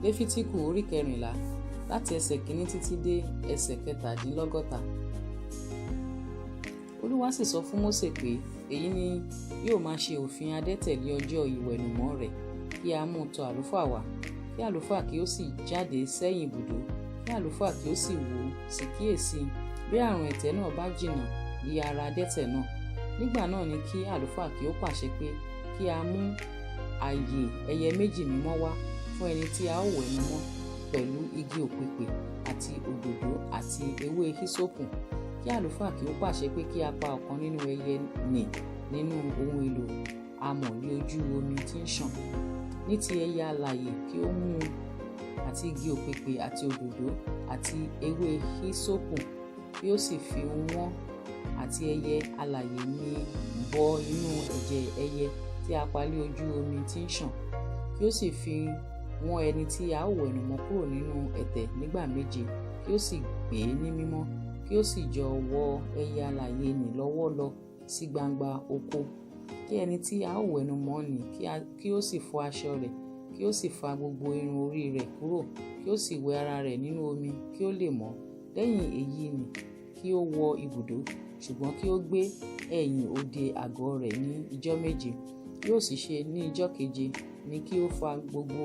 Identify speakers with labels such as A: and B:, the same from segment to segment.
A: Léfítíkù orí 14, láti ẹsẹ̀ 1 títí dé ẹsẹ̀ 67. Olúwa sì sọ fún Mósè pé, èyí ni yóò máa ṣe òfin adẹ́tẹ̀ ní ọjọ́ ìwẹ̀nùmọ́ rẹ̀, kí a mú tọ̀ àlùfáà wá, kí àlùfáà kí ó sì jáde sẹ́yìn ibùdó, kí àlùfáà kí ó sì wò ó, sì kíyèsí bí àrùn ẹ̀tẹ̀ náà bá jìnnà lé ara adẹ́tẹ̀ náà. Nígbà náà ni kí àlùfáà kí ó pàṣẹ pé kí a mú ààyè ẹyẹ méjì mímọ́ wá fún ẹni tí a ó wẹ̀nùmọ́ pẹ̀lú igi òpìpì àti òdòdó àti ewé hísópù. Kí àlùfáà kí ó pàṣẹ pé kí a pa ọ̀kan nínú ẹyẹ nì nínú ohun èlò amọ̀ lé ojú omi tí ń ṣàn. Ní ti ẹyẹ alààyè kí ó mú un àti igi òpìpì àti òdòdó àti ewé hísópù, kí ó sì fi wọ́n àti ẹyẹ alààyè ní bọ inú ẹ̀jẹ̀ ẹyẹ tí a pa lé ojú omi tí ń ṣàn, kí ó sì fi wọ́n ẹni tí a ó wẹ̀nùmọ́ kúrò nínú ẹ̀tẹ̀ nígbà méje, kí ó sì pè é ní mímọ́, kí ó sì jọ̀wọ́ ẹyẹ alààyè nì lọ́wọ́ lọ sí gbangba oko. Kí ẹni tí a ó wẹ̀nùmọ́ nì kí ó sì fọ aṣọ rẹ̀, kí ó sì fa gbogbo irun orí rẹ̀ kúrò, kí ó sì wẹ ara rẹ̀ nínú omi, kí ó lè mọ́. Lẹ́yìn èyí ni kí ó wọ ibùdó, ṣùgbọ́n kí ó gbé ẹ̀yìn òde àgọ́ rẹ̀ ní ijọ́ méje. Yóò sì ṣe ní ijọ́ keje ni kí ó fa gbogbo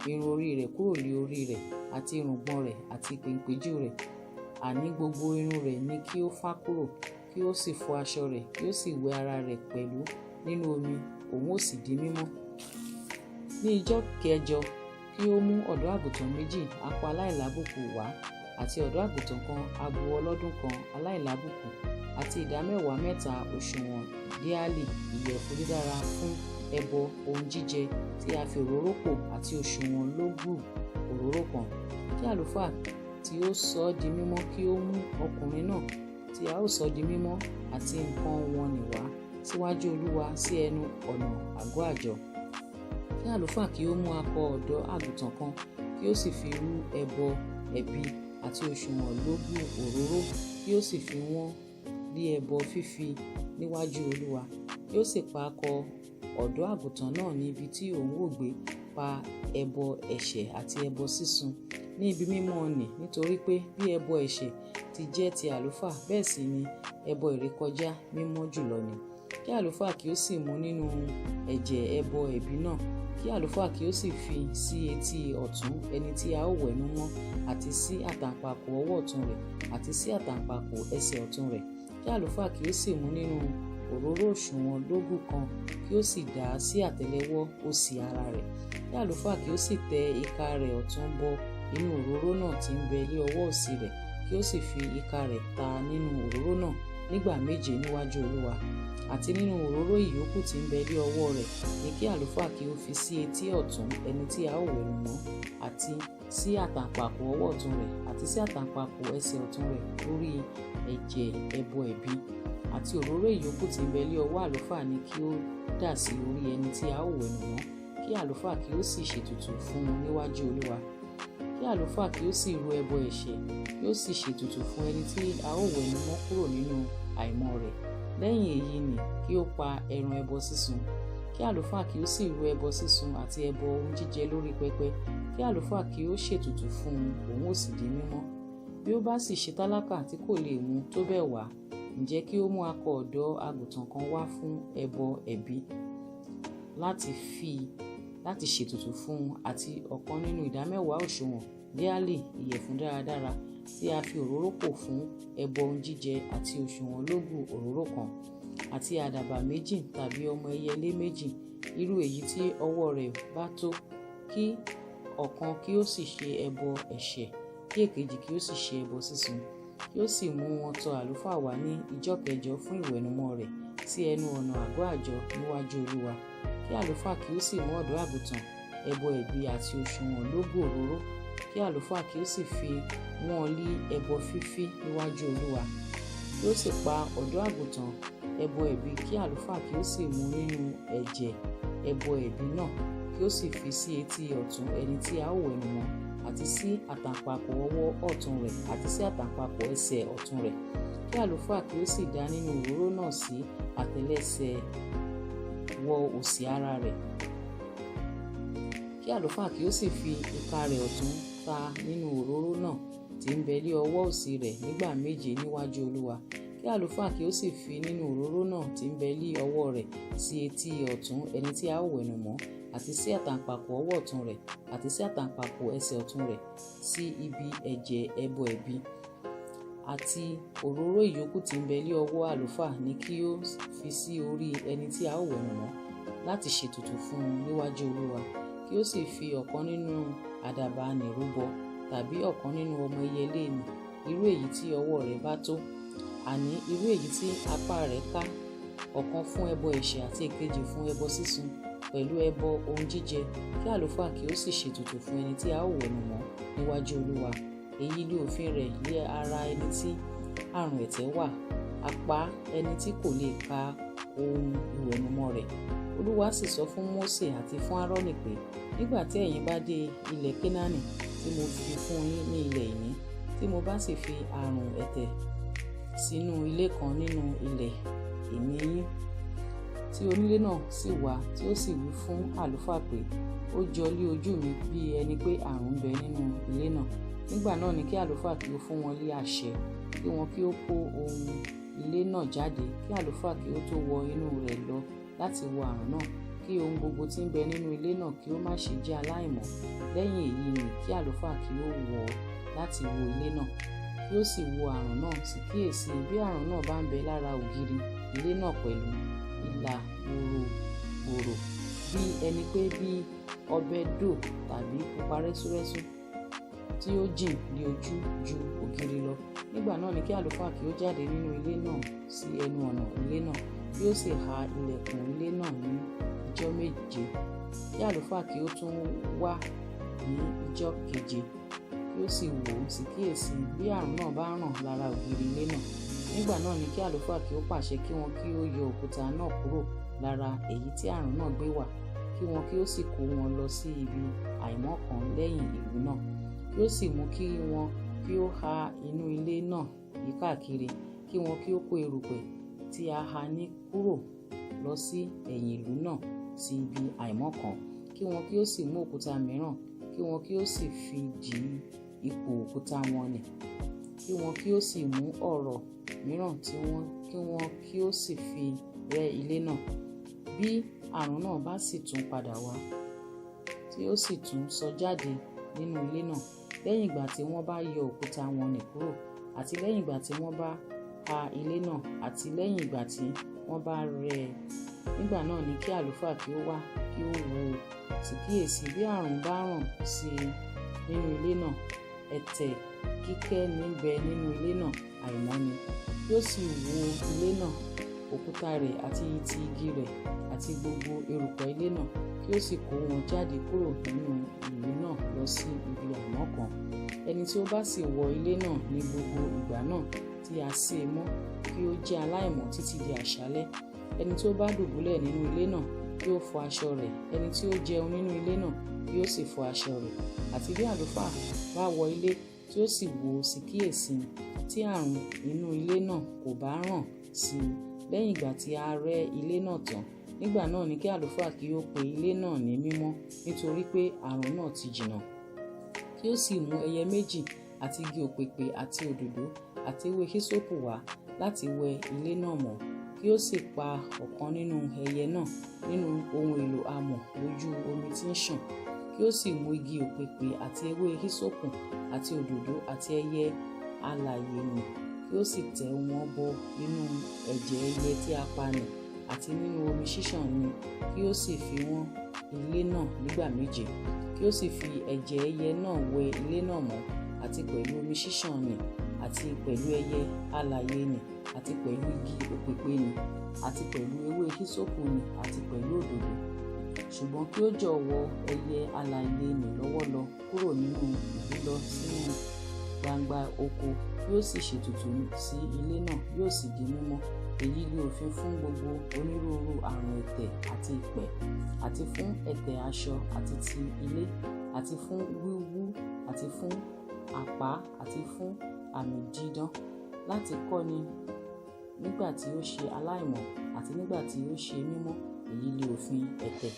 A: irun orí rẹ̀ kúrò ní orí rẹ̀, àti irùngbọ̀n rẹ̀ àti ìpéǹpéjú rẹ̀, àní gbogbo irun rẹ̀ ni kí ó fá kúrò, kí ó sì fọ aṣọ rẹ̀, kí ó sì wẹ ara rẹ̀ pẹ̀lú nínú omi, òun ó sì di mímọ́. Ní ijọ́ kẹjọ kí ó mú ọ̀dọ́ àgùntàn méjì akọ aláìlábùkù wá, àti ọ̀dọ́ àgùntàn kan abo ọlọ́dún kan aláìlábùkù, àti ìdámẹ́wàá mẹ́ta òṣùwọ̀n díálì ìyẹ̀fun dídára fún ẹbọ ohun jíjẹ tí a fi òróró pò, àti òṣùwọ̀n lógù òróró kan. Kí àlùfáà tí ó sọ di mímọ́ kí ó mú ọkùnrin náà tí a ó sọ di mímọ́ àti nǹkan wọn nì wá síwájú Olúwa sí ẹnu ọ̀nà àgọ́ àjọ. Kí àlùfáà kí ó mú akọ ọ̀dọ́ àgùntàn kan, kí ó sì fi rú ẹbọ ẹ̀bi àti òṣùwọ̀n lógù òróró, kí ó sì fi wọ́n lé ẹbọ fífì níwájú Olúwa. Kí ó sì pa akọ ọ̀dọ́ àgùntàn náà ní ibi tí òun ó gbé pa ẹbọ ẹ̀ṣẹ̀ àti ẹbọ sísun ní ibi mímọ́ nì, nítorí pé bí ẹbọ ẹ̀ṣẹ̀ ti jẹ́ ti àlùfáà, bẹ́ẹ̀ sì ni ẹbọ ìrékọjá mímọ́ jùlọ ni. Kí àlùfáà kí ó sì mú nínú ẹ̀jẹ̀ ẹbọ ẹ̀bi náà, kí àlùfáà kí ó sì fi sí etí ọ̀tún ẹni tí a ó wẹ̀nùmọ́, àti sí àtàǹpàkò ọwọ́ ọ̀tún rẹ̀, àti sí àtàǹpàkò ẹsẹ̀ ọ̀tún rẹ̀. Kí àlùfáà kí ó sì mú nínú òróró òṣùwọ̀n lógù kan, kí ó sì dà á sí àtẹ́lẹwọ́ òsì ara rẹ̀. Kí àlùfáà kí ó sì tẹ ìka rẹ̀ ọ̀tún bọ inú òróró náà tí ń bẹ lé ọwọ́ òsì rẹ̀, kí ó sì fi ìka rẹ̀ ta nínú òróró náà nígbà méje níwájú Olúwa. Àti nínú òróró ìyókù tí ń bẹ lé ọwọ́ rẹ̀ ni kí àlùfáà kí ó fi sí etí ọ̀tún ẹni tí a ó wẹ̀nùmọ́, àti sí àtàǹpàkò ọwọ́ ọ̀tún rẹ̀, àti sí àtàǹpàkò ẹsẹ̀ ọ̀tún rẹ̀ lórí ẹ̀jẹ̀ ẹbọ ẹ̀bi. Àti òróró ìyókù tí ń bẹ lé ọwọ́ àlùfáà ni kí ó dà sí orí ẹni tí a ó wẹ̀nùmọ́, kí àlùfáà kí ó sì ṣètùtù fún un níwájú Olúwa. Kí àlùfáà kí ó sì rú ẹbọ ẹ̀ṣẹ̀, kí ó sì ṣètùtù fún ẹni tí a ó wẹ̀nùmọ́ kúrò nínú àìmọ́ rẹ̀. Lẹ́yìn èyí ni kí ó pa ẹran ẹbọ sísun. Kí àlùfáà kí ó sì rú ẹbọ sísun àti ẹbọ ohun jíjẹ lórí pẹpẹ, kí àlùfáà kí ó ṣètùtù fún un, òun ó sì di mímọ́. Bí ó bá sì ṣe tálákà tí kò lè mú tó bẹ́ẹ̀ wá, ǹjẹ́ kí ó mú akọ ọ̀dọ́ àgùntàn kan wá fún ẹbọ ẹ̀bi láti ṣètùtù fún un, àti ọ̀kan nínú ìdámẹ́wàá òṣùwọ̀n díálì ìyẹ̀fun dáradára tí a fi òróró pò fún ẹbọ ohun jíjẹ, àti òṣùwọ̀n lógù òróró kan, àti àdàbà méjì tàbí ọmọ ẹyẹlé méjì, irú èyí tí ọwọ́ rẹ̀ bá tó, kí ọ̀kan kí ó sì ṣe ẹbọ ẹ̀ṣẹ̀, kí èkejì kí ó sì ṣe ẹbọ sísun. Kí ó sì mú wọn tọ̀ àlùfáà wá ní ijọ́ kẹjọ fún ìwẹ̀nùmọ́ rẹ̀ sí ẹnu ọ̀nà àgọ́ àjọ níwájú Olúwa. Kí àlùfáà kí ó sì mú ọ̀dọ́ àgùntàn ẹbọ ẹ̀bi àti òṣùwọ̀n lógù òróró, kí àlùfáà kí ó sì fi wọ́n lé ẹbọ fífì níwájú Olúwa. Kí ó sì pa ọ̀dọ́ àgùntàn ẹbọ ẹ̀bi, kí àlùfáà kí ó sì mú nínú ẹ̀jẹ̀ ẹbọ ẹ̀bi náà, kí ó sì fi sí etí ọ̀tún ẹni tí a ó wẹ̀nùmọ́, àti sí àtàǹpàkò ọwọ́ ọ̀tún rẹ̀, àti sí àtàǹpàkò ẹsẹ̀ ọ̀tún rẹ̀. Kí àlùfáà kí ó sì dà nínú òróró náà sí àtẹ́lẹsẹ̀ wọ òsì ara rẹ̀. Kí àlùfáà kí ó sì fi ìka rẹ̀ ọ̀tún ta nínú òróró náà tí ń bẹ lé ọwọ́ òsì rẹ̀ nígbà méje níwájú Olúwa. Kí àlùfáà kí ó sì fi nínú òróró náà tí ń bẹ lé ọwọ́ rẹ̀ sí etí ọ̀tún ẹni tí a ó wẹ̀nùmọ́, àti sí àtàǹpàkò ọwọ́ ọ̀tún rẹ̀, àti sí àtàǹpàkò ẹsẹ̀ ọ̀tún rẹ̀, sí ibi ẹ̀jẹ̀ ẹbọ ẹ̀bi. Àti òróró ìyókù tí ń bẹ lé ọwọ́ àlùfáà ni kí ó fi sí orí ẹni tí a ó wẹ̀nùmọ́ láti ṣètùtù fún un níwájú Olúwa. Kí ó sì fi ọ̀kan nínú àdàbà nì rúbọ, tàbí ọ̀kan nínú ọmọ ẹyẹlé nì, irú èyí tí ọwọ́ rẹ̀ bá tó, àní irú èyí tí apá rẹ̀ ká, ọ̀kan fún ẹbọ ẹ̀ṣẹ̀ àti èkejì fún ẹbọ sísun, pẹ̀lú ẹbọ ohun jíjẹ. Kí àlùfáà kí ó sì ṣètùtù fún ẹni tí a ó wẹ̀nùmọ́ níwájú Olúwa. Èyí ni òfin rẹ̀ lé ara ẹni tí àrùn ẹ̀tẹ̀ wà, apá ẹni tí kò lè ka ohun ìwẹ̀nùmọ́ rẹ̀. Olúwa sì sọ fún Mósè àti fún Áárónì pé, nígbà tí ẹ̀yin bá dé ilẹ̀ Kénáánì tí mo fi fún yín ní ilẹ̀ ìní, tí mo bá sì fi àrùn ẹ̀tẹ̀ sínú ilé kan nínú ilẹ̀ ìní yín, tí onílé náà sì wá tí ó sì wí fún àlùfáà pé, ó jọ lé ojú mi bí ẹni pé àrùn ń bẹ nínú ilé náà. Nígbà náà ni kí àlùfáà kí ó fún wọn lé àṣẹ, kí wọn kí ó kó ohun ilé náà jáde, kí àlùfáà kí ó tó wọ inú rẹ̀ lọ láti wo àrùn náà, kí ohun gbogbo tí ń bẹ nínú ilé náà kí ó má ṣe jẹ́ aláìmọ́. Lẹ́yìn èyí ni kí àlùfáà kí ó wọ̀ láti wo ilé náà, kí ó sì wo àrùn náà, sì kíyèsí bí àrùn náà bá ń bẹ lára ògiri ilé náà pẹ̀lú ìlà gbòrògbòrò, bí ẹni pé bí ọbẹ̀ dò tàbí pupa rẹ́súrẹ́sú tí ó jìn ní ojú ju ògiri lọ. Nígbà náà ni kí àlùfáà kí ó jáde nínú ilé náà sí ẹnu ọ̀nà ilé náà, kí ó sì ha ilẹ̀kùn ilé náà ní ijọ́ méje. Kí àlùfáà kí ó tún wá ní ijọ́ keje, kí ó sì wò ó, sì kíyèsí bí àrùn náà bá ràn lára ògiri ilé náà. Nígbà náà ni kí àlùfáà kí ó pàṣẹ kí wọn kí ó yọ òkúta náà kúrò lára èyí tí àrùn náà gbé wà, kí wọn kí ó sì kó wọn lọ sí ibi àìmọ́ kan lẹ́yìn ìlú náà, kí ó sì mú kí wọn kí ó ha inú ilé náà yíkákiri, kí wọn kí ó kó erùpẹ̀ tí a ha ní kúrò lọ sí ẹ̀yìn ìlú náà sí ibi àìmọ́ kan, kí wọn kí ó sì mú òkúta mìíràn, kí wọn kí ó sì fi dí ipò òkúta wọn nì, kí wọn kí ó sì mú ọ̀rọ̀ mìíràn tí wọn kí wọn kí ó sì fi rẹ́ ilé náà. Bí àrùn náà bá sì tún padà wá, tí ó sì tún sọ jáde nínú ilé náà, lẹ́yìn ìgbà tí wọ́n bá yọ òkúta wọn nì kúrò, àti lẹ́yìn ìgbà tí wọ́n bá ha ilé náà, àti lẹ́yìn ìgbà tí wọ́n bá rẹ́ ẹ, nígbà náà ni kí àlùfáà kí ó wá kí ó wò ó, sì kíyèsí bí àrùn bá ràn sí i nínú ilé náà, ẹ̀tẹ̀ kíkẹ́ níbẹ̀ nínú ilé náà, àìmọ́ ni. Kí ó sì wo ilé náà, òkúta rẹ̀ àti ti igi rẹ̀ àti gbogbo erùpẹ̀ ilé náà, kí ó sì kó wọn jáde kúrò nínú ìlú náà lọ sí ibi àìmọ́ kan. Ẹni tí ó bá sì wọ ilé náà ní gbogbo ìgbà náà tí a sé e mọ́, kí ó jẹ́ aláìmọ́ títí di àṣálẹ́. Ẹni tí ó bá dùbúlẹ̀ nínú ilé náà, kí ó fọ aṣọ rẹ̀. Ẹni tí ó jẹun nínú ilé náà, kí ó sì fọ aṣọ rẹ̀. Àti bí àlùfáà bá wọ ilé tí ó sì wò ó, sì kíyèsí tí àrùn inú ilé náà kò bá ràn sí i lẹ́yìn ìgbà tí a rẹ́ ilé náà tán, nígbà náà ni kí àlùfáà kí ó pe ilé náà ní mímọ́, nítorí pé àrùn náà ti jìnnà. Kí ó sì mú ẹyẹ méjì àti igi òpèpè àti òdòdó àti ewé hísópù wá láti wẹ ilé náà mọ́, kí ó sì pa ọ̀kan nínú ẹyẹ náà nínú ohun èlò amọ̀ lójú omi tí ń ṣàn, kí ó sì mú igi òpèpè àti ewé hísópù àti òdòdó àti ẹyẹ alààyè nì, kí ó sì tẹ̀ wọ́n bọ inú ẹ̀jẹ̀ ẹyẹ tí a pa nì àti nínú omi ṣíṣàn nì, kí ó sì fi wọ́n ilé náà nígbà méje, kí ó sì fi ẹ̀jẹ̀ ẹyẹ náà wẹ ilé náà mọ́, àti pẹ̀lú omi ṣíṣàn nì, àti pẹ̀lú ẹyẹ alààyè nì, àti pẹ̀lú igi òpèpè nì, àti pẹ̀lú ewé hísópù nì, àti pẹ̀lú òdòdó. Ṣùgbọ́n kí ó jọ̀wọ́ ẹyẹ alààyè nì lọ́wọ́ lọ kúrò nínú ìlú lọ sínú gbangba oko, yóò sì ṣètùtù sí ilé náà, yóò sì di mímọ́. Èyí ni òfin fún gbogbo onírúurú àrùn ẹ̀tẹ̀ àti ìpẹ́, àti fún ẹ̀tẹ̀ aṣọ àti ti ilé, àti fún wíwú, àti fún àpá, àti fún àmì dídán, láti kọ́ni nígbà tí ó ṣe aláìmọ́ àti nígbà tí ó ṣe mímọ́. Èyí ni òfin ẹ̀tẹ̀.